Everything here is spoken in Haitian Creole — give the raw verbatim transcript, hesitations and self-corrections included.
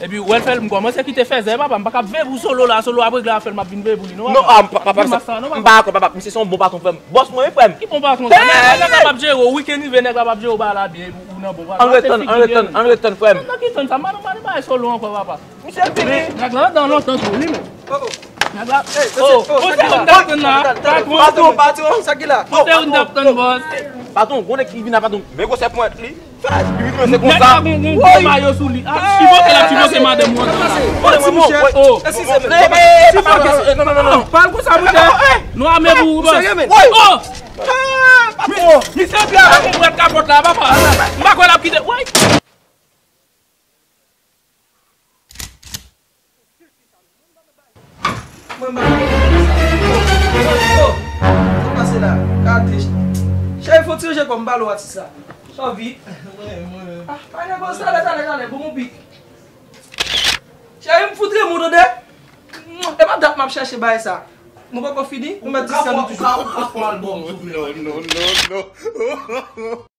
Epi, ou wè l fè l, m kòmanse kite fèzè, papa, m pa ka veye pou Solo la, Solo ap regle afè l, m ap vin veye pou li, non, papa. Non, ah, papa, papa, m pa dakò, papa, misye se yon bon patwon, frè m. Bòs mwen, wi, frè m. Ki bon patwon sa? Nèg la kapab jere w, wikenn rive, nèg la kapab jere w, ba la byen, ou nan bon, papa. Ann ret tann, ann ret tann, ann ret tann, frè m. Nan ki tann sa, m pa nan pale bagay Solo ankò, papa. Misye fini. Nèg la andan lontan tou, li menm. Nèg la, oh, oh, se ou m t ap tann la. Patwon, patwon, sa ki la? Se ou m t ap tann, bòs. Patwon, gon nèg ki vin la, patwon. Men gwosè pwent li. Li vin se konsa. Nèg la gon, gon, gon mayo sou li. Ap chibote, l ap chibote madanm ou andan la. Kote mwen, mwen, mwen? Oh. Non, non, non, non. Pale konsa, monchè. Nou ame pou ou, bòs. Oh! Patwon. Misye antre avèk yon bwèt kapòt la, papa. M pa kwè l ap kite. Woy! Mwen, m pa ka konprann sa. Oh, oh, oh. Sa k pase la? Gade. Cheri, fò w ti ranje kò m, m pale w atis la. Chòvi. Ah, pa gen bon, talè, talè, talè, bon, mon pik. Cheri, m fout renmen w, tande. E pa dat m ap chèche bagay sa. Nou poko fini, nou mèt diskè nou toujou. Ou ka, ou ka, ou ka fè yon albòm, souple. Non, non, non, non.